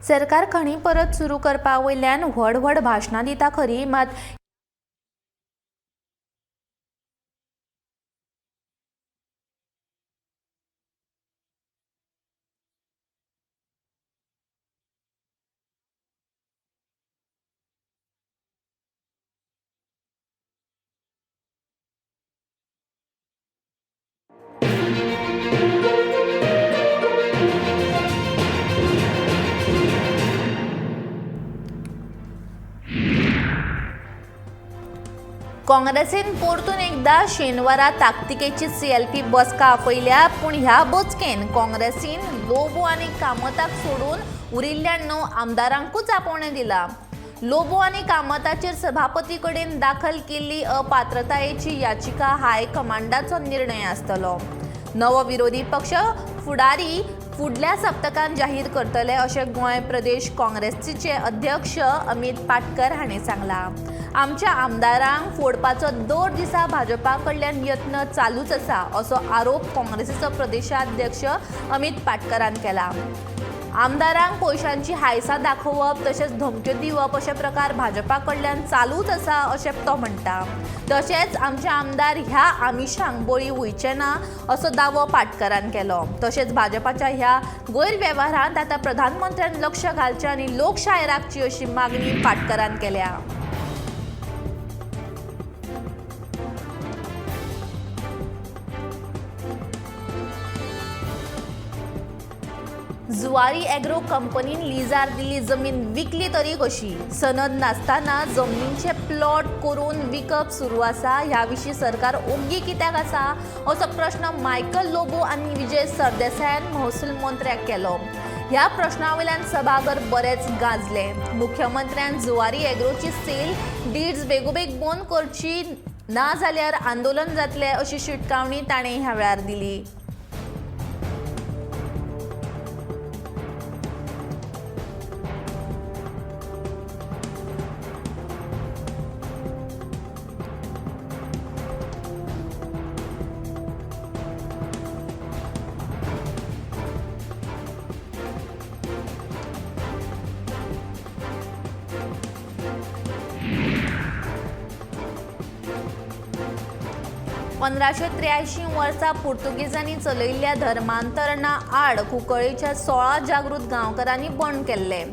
सरकार खणी परत सुरू करपा वयल्यान व्हड व्हड भाशणां दिता खरी, मात काँग्रेसीन परतून एकदा शेनवारा ताकतिकेची सीएलपी बसका आपयल्या. पूण ह्या बसकेन काँग्रेसीन लोबो आनी कामताक सोडून उरिल्ल्या 9 आमदारांकूच आपोवणें दिलां. लोबो आनी कामताचेर सभापती कडेन दाखल केल्ली अपात्रतायेची याचिका हायकमांडाचो निर्णय आसतलो. नवो विरोधी पक्ष फुडारी फुडल्या सप्तकान जाहीर करतले अशें गोंय प्रदेश काँग्रेसीचे अध्यक्ष अमित पाटकर हांणी सांगलां. आमच्या आमदारांक फोडपाचो दर दिसा भाजपा कडल्यान यत्न चालूच आसा असो आरोप काँग्रेसीचो प्रदेशाध्यक्ष अमित पाटकरान केला. आमदारांक पयशांची हायसा दाखोवप तशेंच धमक्यो दिवप अशे प्रकार भाजपा कडल्यान चालूच आसा अशें तो म्हणटा. तशेंच आमचे आमदार ह्या आमिशांक बळी वयचे ना असो दावो पाटकरान केलो. तशेंच भाजपाच्या ह्या गैरवेव्हारांत आतां प्रधानमंत्र्यान लक्ष घालचें आनी लोकशाय राखची अशी मागणी पाटकरान केल्या. जुवारी एग्रो कंपनीन लिजार दिल्ली जमीन विकली तरी कशी? सनद नासतना जमनींचे प्लॉट करून विकप सुरू आसा. ह्या विशीं सरकार ओग्गी कित्याक आसा असो प्रश्न मायकल लोबो आनी विजय सरदेसायान महसूल मंत्र्याक केलो. ह्या प्रश्ना वयल्यान सभाघर बरेंच गाजलें. मुख्यमंत्र्यान जुवारी एग्रोची सेल डीड्स बेगोबेग बंद करची ना जाल्यार आंदोलन जातलें अशी शिटकावणी ताणें ह्या वेळार दिली. पंदराशे त्र्यायशीं वर्सा पुर्तुगेजांनी चलयिल्ल्या धर्मांतरणा आड कुंकळेच्या 16 जागृत गांवकारांनी बंड केल्लें.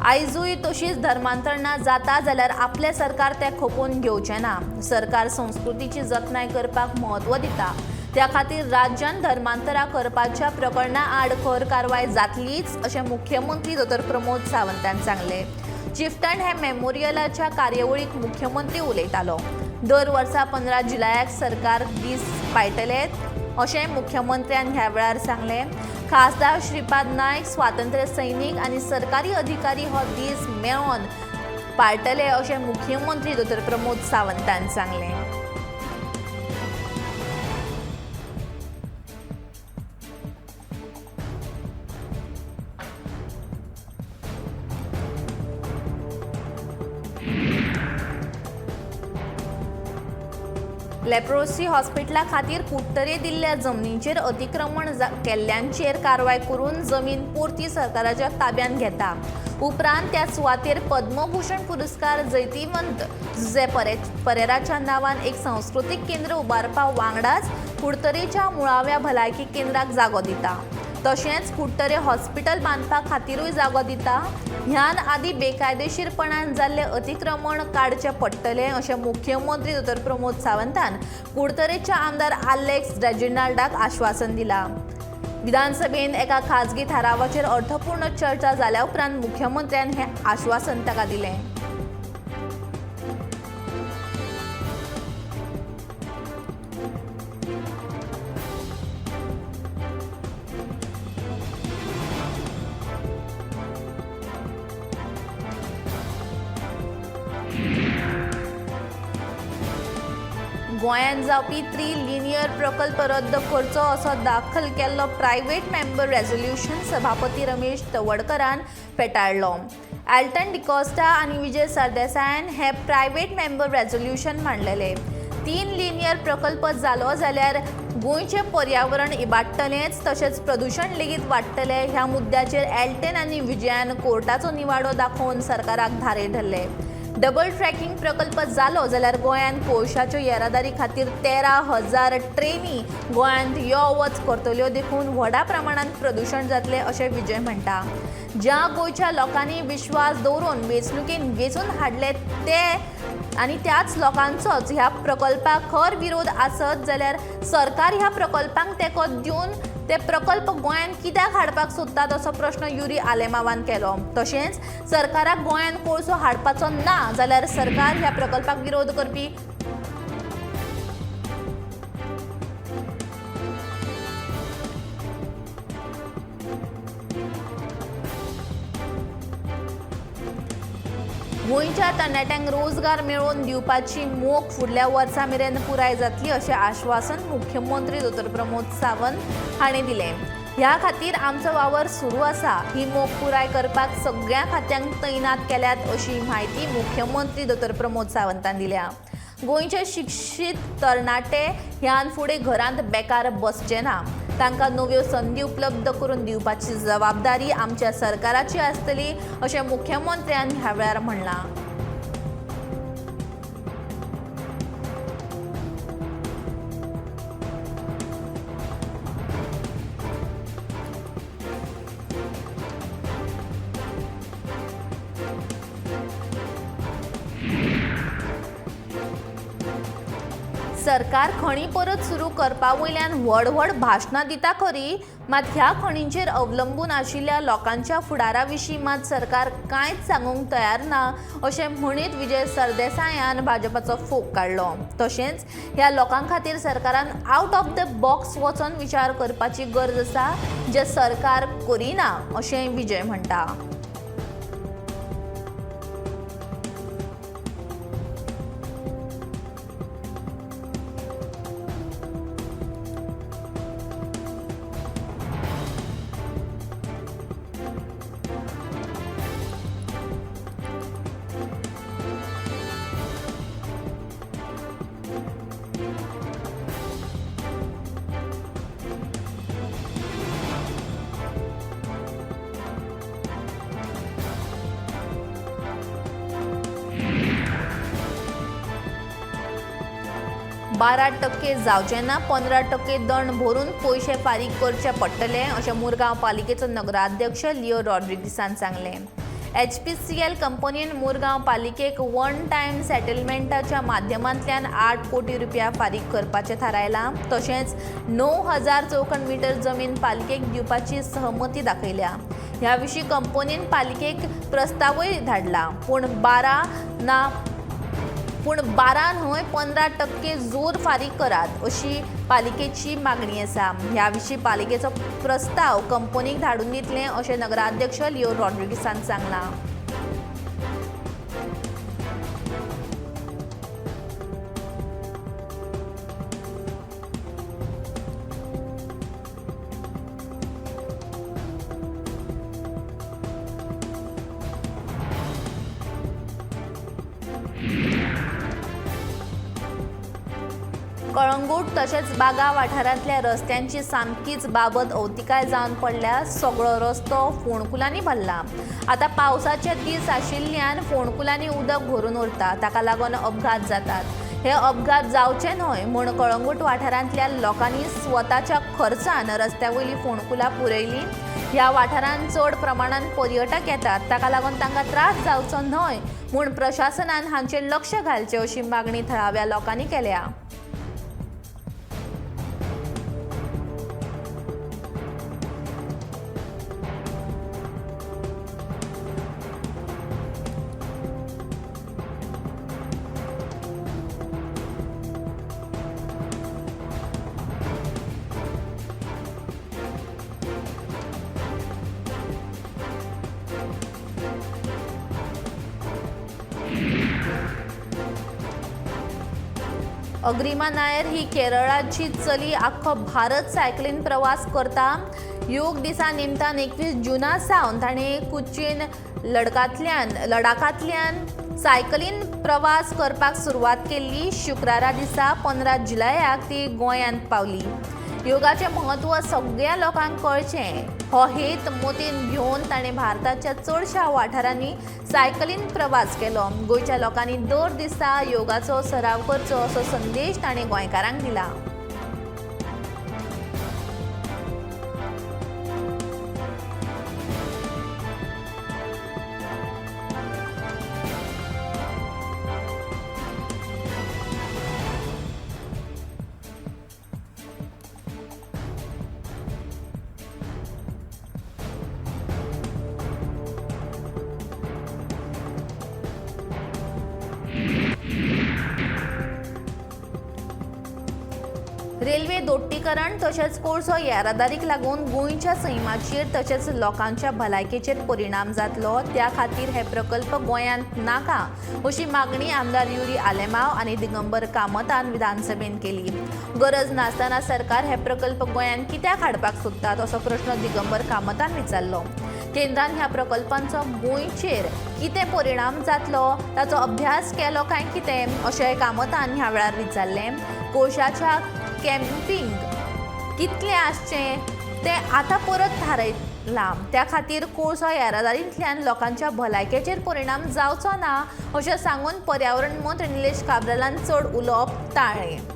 आयजूय तशीच धर्मांतरणां जाता जाल्यार आपलें सरकार तें खपोवन घेवचें ना. सरकार संस्कृतीची जतनाय करपाक म्हत्व दिता, त्या खातीर राज्यान धर्मांतरां करपाच्या प्रकरणा आड खर कारवाय जातलीच अशें मुख्यमंत्री दोतोर प्रमोद सावंतान सांगलें. चिफ्टन हे मेमोरियलाच्या कार्यावळीक मुख्यमंत्री उलयतालो. दर वर्सा 15 जुलयाक सरकार दीस पाळटले अशें मुख्यमंत्र्यान ह्या वेळार सांगलें. खासदार श्रीपाद नायक, स्वातंत्र्य सैनीक आनी सरकारी अधिकारी हो दीस मेळोवन पाळटले अशें मुख्यमंत्री दोतोर प्रमोद सावंतान सांगलें. लेप्रोसी हॉस्पिटला खातीर कुडटरे दिल्ल्या जमनीचेर अतिक्रमण केल्ल्यांचेर कारवाय करून जमीन परती सरकाराच्या ताब्यांत घेता. उपरांत त्या सुवातेर पद्मभूषण पुरस्कार जैतिवंत जुझे परेराच्या नांवान एक सांस्कृतीक केंद्र उबारपा वांगडाच कुडटरेच्या मुळाव्या भलायकी केंद्राक जागो दिता. तशेंच कुडटरे हॉस्पिटल बांदपा खातीरूय जागो दिता. ह्यान आदी बेकायदेशीरपणान जाल्लें अतिक्रमण काडचें पडटलें अशें मुख्यमंत्री दोतोर प्रमोद सावंतान कुडटरेच्या आमदार आलेक्स रेजिनाल्डाक आश्वासन दिलां. विधानसभेन एका खाजगी थारावाचेर अर्थपूर्ण चर्चा जाल्या उपरांत मुख्यमंत्र्यान हें आश्वासन ताका दिलें. गोंयांत जावपी थ्री लिनियर प्रकल्प रद्द करचो असो दाखल केल्लो प्रायव्हेट मेंबर रेझोल्युशन सभापती रमेश तवडकरान फेटाळ्ळो. एल्टन डिकॉस्टा आनी विजय सरदेसायान हें प्रायव्हेट मेंबर रेझोल्युशन मांडलेलें. 3 लिनियर प्रकल्प जालो जाल्यार गोंयचें पर्यावरण इबाडटलेंच, तशेंच प्रदुशण लेगीत वाडटलें। ह्या मुद्द्याचेर एल्टन आनी विजयान कोर्टाचो निवाडो दाखोवन सरकाराक धारेर धरले। डबल ट्रॅकिंग प्रकल्प जालो जाल्यार गोंयांत कोळशाच्यो येरादारी खातीर 13,000 ट्रेनी गोंयांत यो वच करतल्यो, देखून व्हडा प्रमाणांत प्रदुशण जातलें अशें विजय म्हणटा। ज्या गोंयच्या लोकांनी विश्वास दवरून वेंचणुकेन वेंचून हाडले ते आनी त्याच लोकांचोच ह्या प्रकल्पाक खर विरोध आसत जाल्यार सरकार ह्या प्रकल्पांक तेंको दिवन ते प्रकल्प गोंयांत कित्याक हाडपाक सोदतात असो प्रश्न युरी आलेमावान केलो। तशेंच सरकाराक गोंयांत कोळसो हाडपाचो ना जाल्यार सरकार ह्या प्रकल्पाक विरोध करपी गोंयच्या तरणाट्यांक रोजगार मेळोवन दिवपाची मोख फुडल्या वर्सा मेरेन पुराय जातली अशें आश्वासन मुख्यमंत्री डॉ प्रमोद सावंत हांणी दिलें। ह्या खातीर आमचो वावर सुरू आसा। ही मोख पुराय करपाक सगळ्या खात्यांक तैनात केल्यात अशी म्हायती मुख्यमंत्री डॉ प्रमोद सावंतान दिल्या। गोंयचे शिक्षीत तरणाटे ह्यान फुडें घरांत बेकार बसचे ना, तांकां नव्यो संदी उपलब्ध करून दिवपाची जबाबदारी आमच्या सरकाराची आसतली अशें मुख्यमंत्र्यान ह्या वेळार म्हणलां। सरकार खणी परत सुरू करपा वयल्यान व्हड व्हड भाशणां दिता खरी, मात ह्या खणींचेर अवलंबून आशिल्ल्या लोकांच्या फुडारा विशीं मात सरकार कांयच सांगूंक तयार ना अशें म्हणीत विजय सरदेसायान भाजपाचो फोग काडलो। तशेंच ह्या लोकां खातीर सरकारान आवट ऑफ the box वचून विचार करपाची गरज आसा, जें सरकार करिना अशें विजय म्हणटा। बारा टक्के जावचे ना, 15% दंड भरून पयशे फारीक करचे पडटले अशें मुरगांव पालिकेचो नगराध्यक्ष लिओ रॉड्रिगीसान सांगलें। HPCL कंपनीन मुरगांव पालिकेक वन टायम सेटलमेंटाच्या माध्यमांतल्यान 8 कोटी रुपया फारीक करपाचें थारायलां। तशेंच 9,000 चौखण मिटर जमीन पालिकेक दिवपाची सहमती दाखयल्या। ह्या विशीं कंपनीन पालिकेक प्रस्तावय धाडला, पूण 12 न्हय 15% जोर फारीक करात अशी पालिकेची मागणी आसा। ह्या विशीं पालिकेचो प्रस्ताव कंपनीक धाडून दितले अशें नगराध्यक्ष लिओ रॉड्रिगीसान सांगलां। कळंगूट तशेंच बागा वाठारांतल्या रस्त्यांची सामकीच बाबत अवतिकाय जावन पडल्या। सगळो रस्तो फोंडकुलांनी भरला। आतां पावसाचे दीस आशिल्ल्यान फोंडकुलांनी उदक भरून उरता, ताका लागून अपघात जातात। हे अपघात जावचे न्हय म्हूण कळंगूट वाठारांतल्या लोकांनी स्वताच्या खर्चान रस्त्या वयली फोंडकुलां पुरयली। ह्या वाठारांत चड प्रमाणान पर्यटक येतात, ताका लागून तांकां त्रास जावचो न्हय म्हूण प्रशासनान हांचेर लक्ष घालचें अशी मागणी थळाव्या लोकांनी केल्या। अग्रिमा नायर ही केरळाची चली आख्खो भारत सायकलीन प्रवास करता। योग दिसा निमतान 21 जूना सावन ताणें कुचीन लडाखांतल्यान सायकलीन प्रवास करपाक सुरवात केल्ली. शुक्रारा दिसा 15 जुलयाक ती गोंयांत पावली. योगाचें म्हत्व सगळ्या लोकांक कळचें हो हेत मोतीन घेवन ताणें भारताच्या चडशा वाठारांनी सायकलीन प्रवास केलो. गोंयच्या लोकांनी दर दिसा योगाचो सराव करचो असो संदेश ताणें गोंयकारांक दिला. रेल्वे दोट्टीकरण तशेंच कोळसो येरादारीक लागून गोंयच्या सैमाचेर तशेंच लोकांच्या भलायकेचेर परिणाम जातलो, त्या खातीर हे प्रकल्प गोंयांत नाका अशी मागणी आमदार युरी आलेमाव आनी दिगंबर कामतान विधानसभेन केली. गरज नासतना सरकार हे प्रकल्प गोंयांत कित्याक हाडपाक सोदतात असो प्रश्न दिगंबर कामतान विचारलो. केंद्रान ह्या प्रकल्पांचो गोंयचेर कितें परिणाम जातलो ताचो अभ्यास केलो काय कितें अशें कामतान ह्या वेळार विचारलें. कोळशाच्या कॅम्पिंग कितलें आसचें तें आतां परत थारायलां, त्या खातीर कोळसो येरादारींतल्यान लोकांच्या भलायकेचेर परिणाम जावचो ना अशें सांगून पर्यावरण मंत्री निलेश काब्रालान चड उलोवप टाळ्ळें.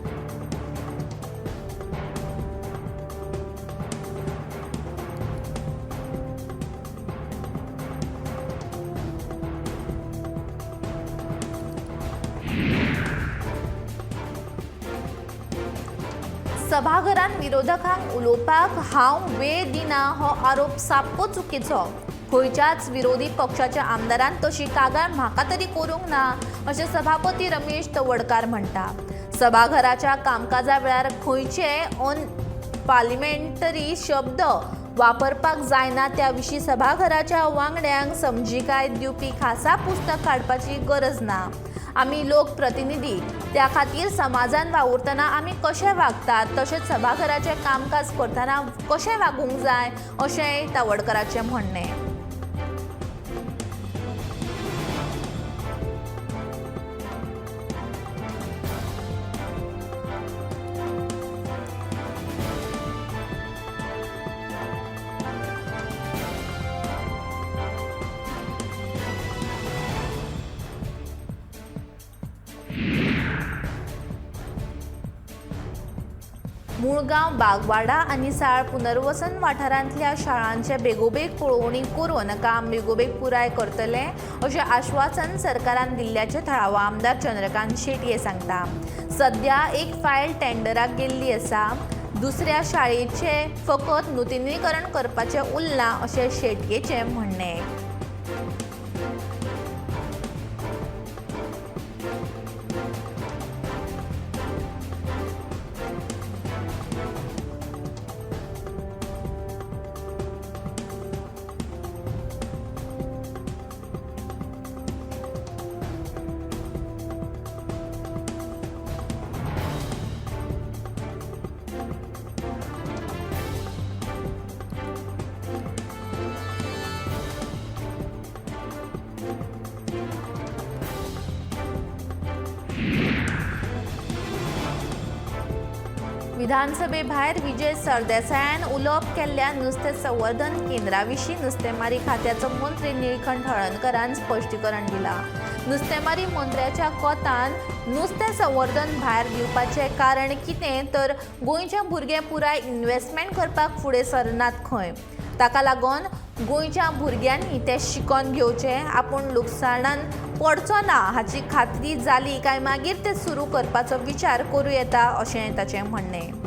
सभाघरान विरोधकांक उलोवपाक हांव वेळ दिना हो आरोप साप्प चुकीचो. खंयच्याच विरोधी पक्षाच्या आमदारान तशी कागाळ म्हाका तरी करूंक ना अशें सभापती रमेश तवडकार म्हणटा. सभाघराच्या कामकाजा वेळार खंयचे अनपार्लिमेंटरी शब्द वापरपाक जायना त्या विशीं सभाघराच्या वांगड्यांक समजिकाय दिवपी खासा पुस्तक काडपाची गरज ना. आमी लोकप्रतिनिधी, त्या खातीर समाजान वावुरतना आमी कशें वागतात तशेंच सभाघराचें कामकाज करतना कशें वागूंक जाय अशें तवडकराचें म्हणणें. मुळगांव, बागवाडा आनी साळ पुनर्वसन वाठारांतल्या शाळांचे बेगोबेग पळोवणी करून काम बेगोबेग पुराय करतले अशें आश्वासन सरकारान दिल्ल्याचें थळावो आमदार चंद्रकांत शेटये सांगता. सद्या एक फायल टेंडराक गेल्ली आसा, दुसऱ्या शाळेचें फकत नुतनीकरण करपाचें उरलां अशें शेटयेचें म्हणणें. विधानसभे भायर विजय सरदेसायान उलोवप केल्ल्या नुस्तें संवर्धन केंद्रा विशीं नुस्तेमारी खात्याचो मंत्री निळकंठ हळर्णकरान स्पश्टीकरण दिलां. नुस्तेमारी मंत्र्याच्या कोतान नुस्तें संवर्धन भायर दिवपाचें कारण कितें तर गोंयचे भुरगे पुराय इन्व्हेस्टमेंट करपाक फुडें सरनात खंय, ताका लागून गोंयच्या भुरग्यांनी तें शिकोन घेवचें, आपूण लुकसाणान पडचो ना हाची खात्री जाली काय मागीर तें सुरू करपाचो विचार करूं येता अशें ताचें म्हणणें.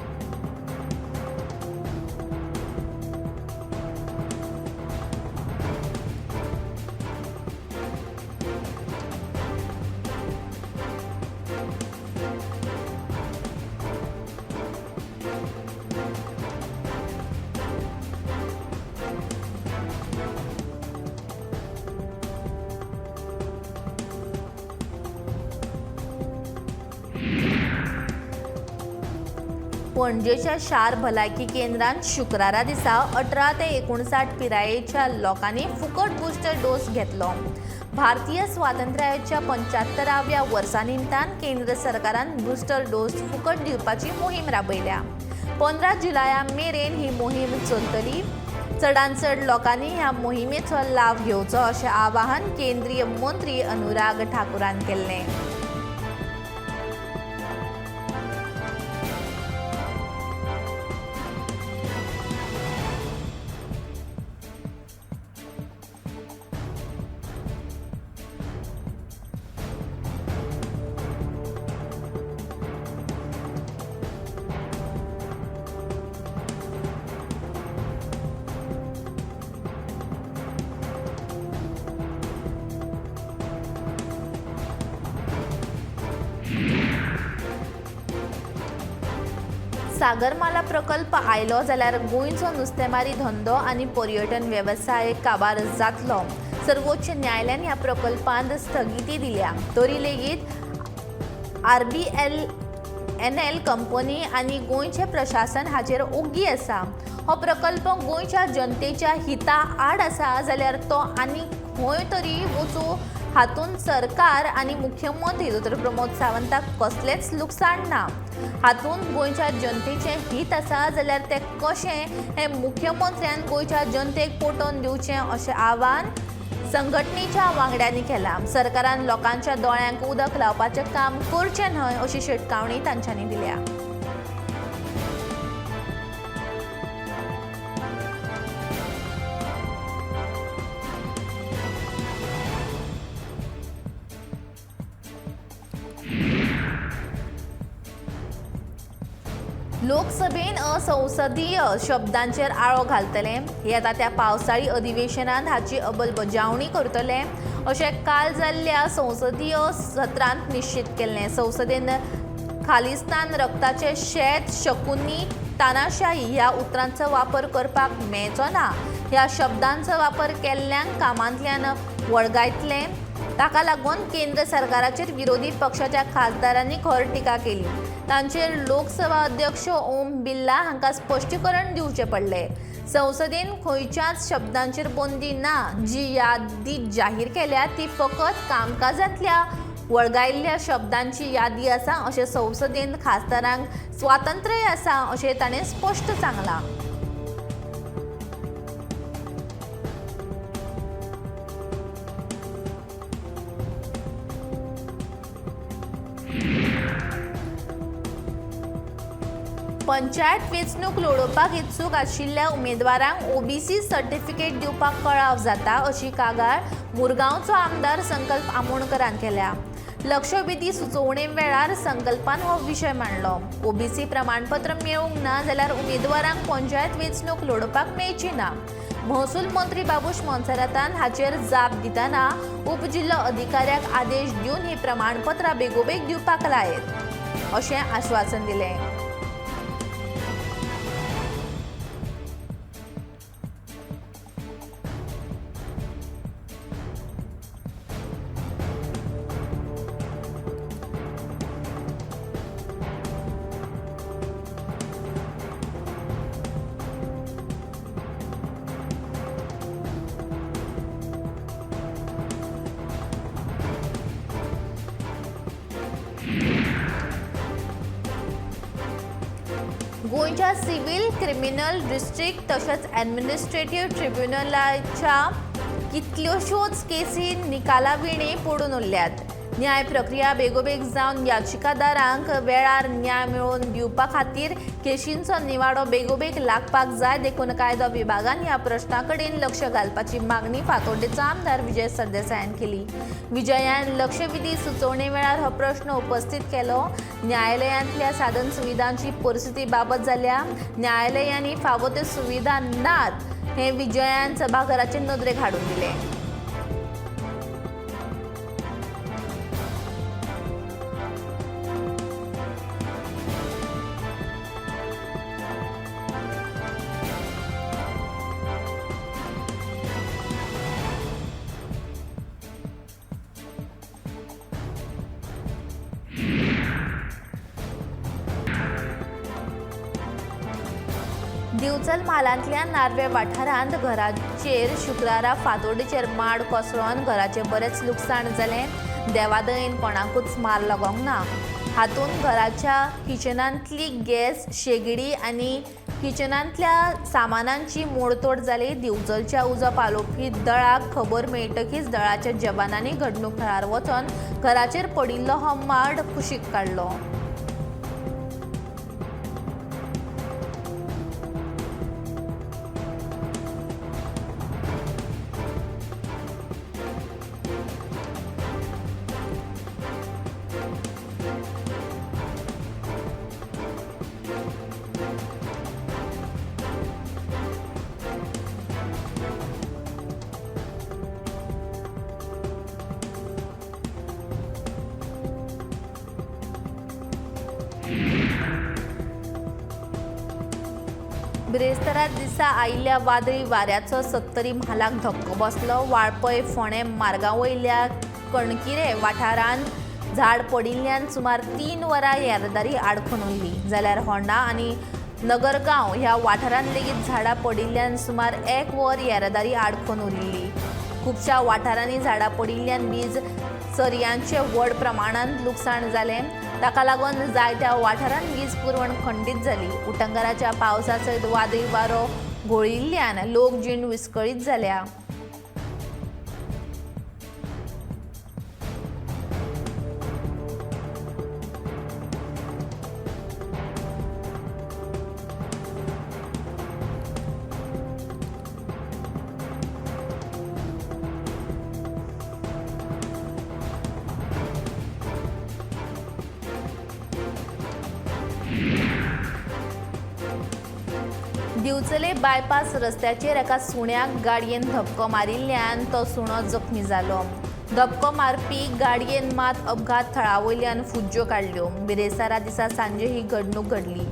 पणजेच्या शार भलायकी केंद्रांत शुक्रारा दिसा 18 ते 59 पिरायेच्या लोकांनी फुकट बुस्टर डोस घेतलो. भारतीय स्वातंत्र्याच्या 75व्या वर्सा निमतान केंद्र सरकारान बुस्टर डोस फुकट दिवपाची मोहीम राबयल्या. 15 जुलया मेरेन ही मोहीम चलतली. चडांत चड लोकांनी ह्या मोहिमेचो लाव घेवचो अशें आवाहन केंद्रीय मंत्री अनुराग ठाकूरान केल्लें. सागरमाला प्रकल्प आयलो जाल्यार गोंयचो नुस्तेमारी धंदो आनी पर्यटन वेवसाय काबार जातलो. सर्वोच्च न्यायालयान ह्या प्रकल्पांत स्थगिती दिल्या तरी लेगीत RBLNL company आनी गोंयचें प्रशासन हाचेर ओग्गी आसा. हो प्रकल्प गोंयच्या जनतेच्या हिता आड आसा जाल्यार तो आनी खंय तरी वचूं हातूंत सरकार आनी मुख्यमंत्री डॉ. प्रमोद सावंताक कसलेंच लुकसाण ना. हातूंत गोंयच्या जनतेचें हित आसा जाल्यार तें कशें हें मुख्यमंत्र्यान गोंयच्या जनतेक पटोवन दिवचें अशें आवाहन संघटनेच्या वांगड्यांनी केलां. सरकारान लोकांच्या दोळ्यांक उदक लावपाचें काम करचें न्हय अशी शिटकावणी तांच्यांनी दिल्या. लोकसभेन असंसदीय शब्दांचेर आळो घालतले. येता त्या पावसाळी अधिवेशनांत हाची अंमलबजावणी करतले अशें काल जाल्ल्या संसदीय सत्रांत निश्चित केल्लें. संसदेन खालिस्तान, रक्ताचें शेत, शकुनी, तानाशाही ह्या उतरांचो वापर करपाक मेळचो ना. ह्या शब्दांचो वापर केल्ल्यांक कामांतल्यान वळगायतले. ताका लागून केंद्र सरकाराचेर विरोधी पक्षाच्या खासदारांनी खर टिका केली. तांचेर लोकसभा अध्यक्ष ओम बिर्ला हांकां स्पश्टीकरण दिवचें पडलें. संसदेन खंयच्याच शब्दांचेर बंदी ना. जी यादी जाहीर केल्या ती फकत कामकाजांतल्या वळगायिल्ल्या शब्दांची यादी आसा अशें संसदेन खासदारांक स्वातंत्र्य आसा अशें ताणें स्पश्ट सांगलां. पंचायत वेंचणूक लडोवपाक इत्सूक आशिल्ल्या उमेदवारांक ओबीसी सर्टिफिकेट दिवपाक कळाव जाता अशी कागाळ मुरगांवचो आमदार संकल्प आमोणकरान केल्या. लक्षवेधी सुचोवणे वेळार संकल्पान हो विशय मांडलो. ओबीसी प्रमाणपत्र मेळूंक ना जाल्यार उमेदवारांक पंचायत वेंचणूक लडोवपाक मेळची ना. महसूल मंत्री बाबूश मोन्सेरातान हाचेर जाप दितना उपजिल्लो अधिकाऱ्याक आदेश दिवन ही प्रमाणपत्रां बेगोबेग दिवपाक लायत अशें आश्वासन दिलें. गोंयच्या सिव्हील क्रिमिनल डिस्ट्रिक्ट तशेंच ॲडमिनिस्ट्रेटिव्ह ट्रिब्युनलाच्या कितल्योश्योच केसी निकालाविणें पडून उरल्यात. न्याय प्रक्रिया बेगोबेग जावन याचिकादारांक वेळार न्याय मेळोवन दिवपा खातीर केशींचो निवाडो बेगोबेग लागपाक जाय देखून कायदो विभागान ह्या प्रश्ना कडेन लक्ष घालपाची मागणी फातोड्डेचो आमदार विजय सरदेसायान केली. विजयान लक्षवेधी सुचोवणे वेळार हो प्रश्न उपस्थित केलो. न्यायालयांतल्या साधन सुविधांची परिस्थिती बाबत जाल्या. न्यायालयांनी फावो त्यो सुविधा नात हें विजयान सभाघराचे नदरेक हाडून दिलें. दिवचल म्हालांतल्या नार्वे वाठारांत घराचेर शुक्रारा फांतोडेचेर माड कोसळून घराचें बरेंच लुकसाण जालें. देवादयेन कोणाकूच मार लागोंक ना. हातूंत घराच्या किचनांतली गॅस शेगडी आनी किचनांतल्या सामानांची मोडतोड जाली. दिवचलच्या उजो पालोवपी दळाक खबर मेळटकीच दळाच्या जवानांनी घडणूक थळार वचून घराचेर पडिल्लो हो माड कुशीक काडलो. बिरेस्तारा दिसा आयिल्ल्या वादळी वाऱ्याचो सत्तरी म्हालाक धक्को बसलो. वाळपय फोंडें मार्गा वयल्या कणकिरे वाठारांत झाड पडिल्ल्यान सुमार 3 वरां येरादारी आडखून उरली. जाल्यार होंडा आनी नगरगांव ह्या वाठारांत लेगीत झाडां पडिल्ल्यान सुमार 1 वर येरादारी आडखून उरिल्ली. खुबश्या वाठारांनी झाडां पडिल्ल्यान वीज सरयांचें व्हड प्रमाणांत लुकसाण जालें. ताका लागून जायत्या वाठारांत वीज पुरवण खंडीत जाली. उटंगाराच्या पावसा सयत वादळी वारो घोळिल्ल्यान लोक जीण विस्कळीत जाल्या. दिवचले बायपास रस्त्याचेर एका सुण्याक गाडयेन धपको मारिल्ल्यान तो सुणो जखमी जालो. धपको मारपी गाडयेन मात अपघात थळा वयल्यान फुज्ज्यो काडल्यो. बिरेस्तारा दिसा सांजे ही घडणूक घडली.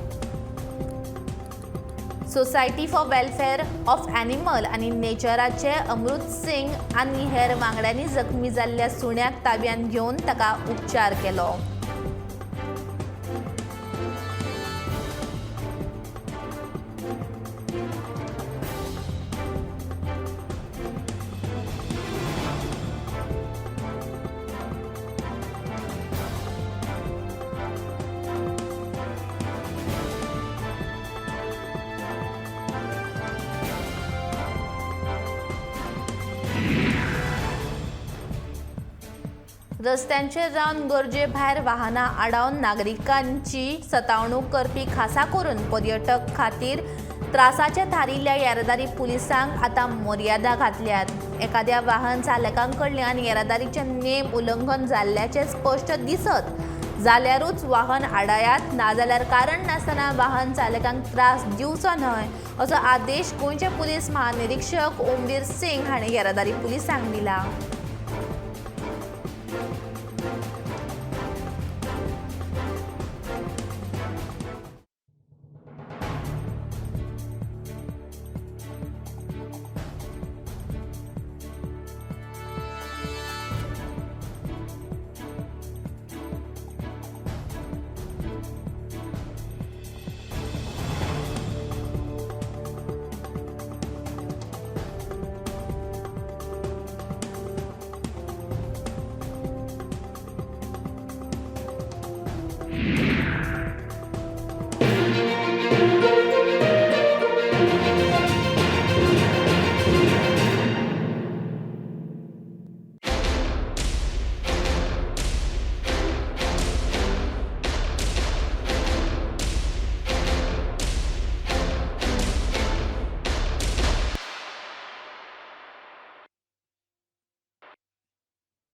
Society for welfare of animal आनी नेचराचे अमृत सिंग आनी हेर वांगड्यांनी जखमी जाल्ल्या सुण्याक ताब्यांत घेवन ताका उपचार केलो. रस्त्यांचेर रावन गरजे भायर वाहनां आडावन नागरिकांची सतावणूक करपी खासा करून पर्यटक खातीर त्रासाचे थारिल्ल्या येरादारी पुलिसांक आतां मर्यादा घातल्यात. एखाद्या वाहन चालकांकडल्यान येरादारीचे नेम उल्लंघन जाल्ल्याचें स्पश्ट दिसत जाल्यारूच वाहन आडायात, नाजाल्यार कारण नासतना वाहन चालकांक त्रास दिवचो न्हय असो आदेश गोंयचे पुलीस महानिरीक्षक ओमवीर सिंग हांणी येरादारी पुलिसांक दिला.